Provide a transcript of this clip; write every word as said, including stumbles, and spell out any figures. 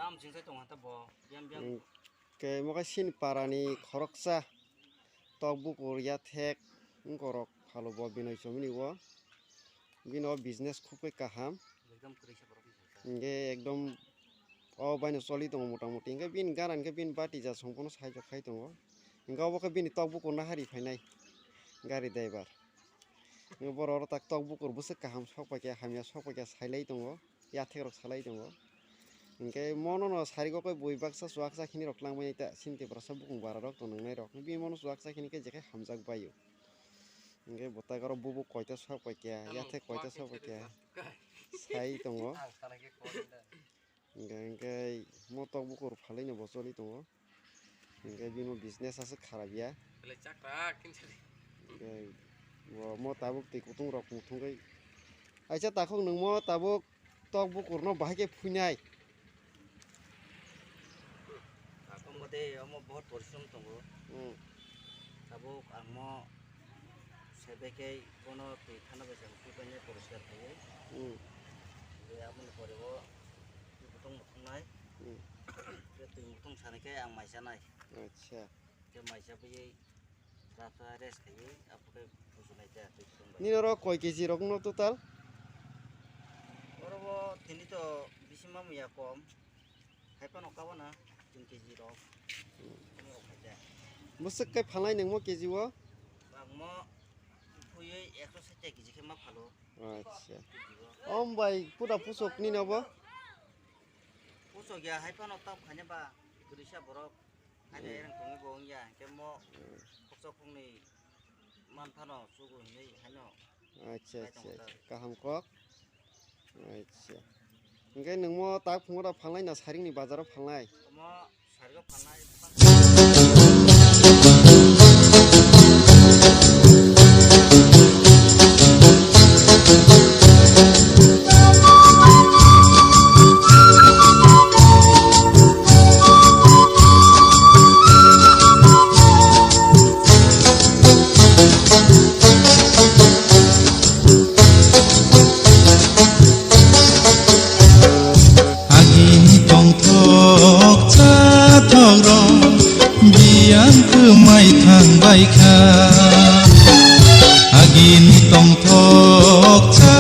Tamo chwng sai tongo ta bo, biyang biyang. Hmm, ke mo khe sini parani khoroksa tok bukur yathek wngkorok phalo bo Binoy Chomini o. Bini o business khub khe kaham. Ekdom kwrwi se borok ni saka. Hinkhe ekdom o baino choli tongo mota moti. Hinkhe bini gana hinkhe bini bati ja songbono saichok khai tongo. Hinkhe obo khe bini tok bukur nahari phainai gari driver. Hinkhe borok oro tak tok bukur bwswk kaham sok paikha, hamya sok paikha sailai tongo. Yathek rok salai tongo. Hinkhe mono no sari o khe bui baksa chuaksa khini rok langmani ta sini Tiprasa bukung bara rok tong nang nai rok. Bini mono chuaksa khini khe je khe hamjak bai o. Hinkhe bwtak oro bubuk koita sok paikha, yathek koita sok paikha. Sai tongo. Hinkhe, hinkhe mo tok bukur phalwi no bo choli tongo. Hinkhe bini business aswk kharap ya. Belai chakrak, kinsa di. Hinkhe bo mo tabuk twi kutung rok muthungwi. Aisa takhuk nwng mo tabuk tok bukur no bahai khe phuinai. Takhuk mo de omo bohot porishrom tongo. Hmm. Tabuk ang mo sebekhei bono twi thana bai se ang phuibainai poriskar khaiwi. Hmm. Tei aboni pore o twi kutung muthungnai. Hmm. Tei twi muthung sani khe ang mai chanai. Acha. Khe maisa bui rata rest khaiwi, aphuru khe buchunai ta twi kutung bai. Nini oro koi K G rok no total? Oro bo tini to bisi mamu ya kom. Hai phano kabo na tin K G rok. Hmm. Tini rok khai ta. Bwswk khe phalnai nangmo K G o? Bangmo phuiwi ekso sait K G khe ma phalo. Acha. K G o. Om bai, puda pusok nini obo? Pusok ya, hai phano tam khaina ba, kwrwisa borok. Haino ereng tongwi bo wngya, hwnkhe mo khoksa khoknwi man phano chugo hinwi haino. Acha, acha, acha. Kaham kok. Acha. Hwnkhe nwng mo tak phungo da phalnai na saringni bazaro phalnai? Omo sarigo phalnai. Agini tongthok chathok rok biyang kwmai thang bai kha. Agini tongthok cha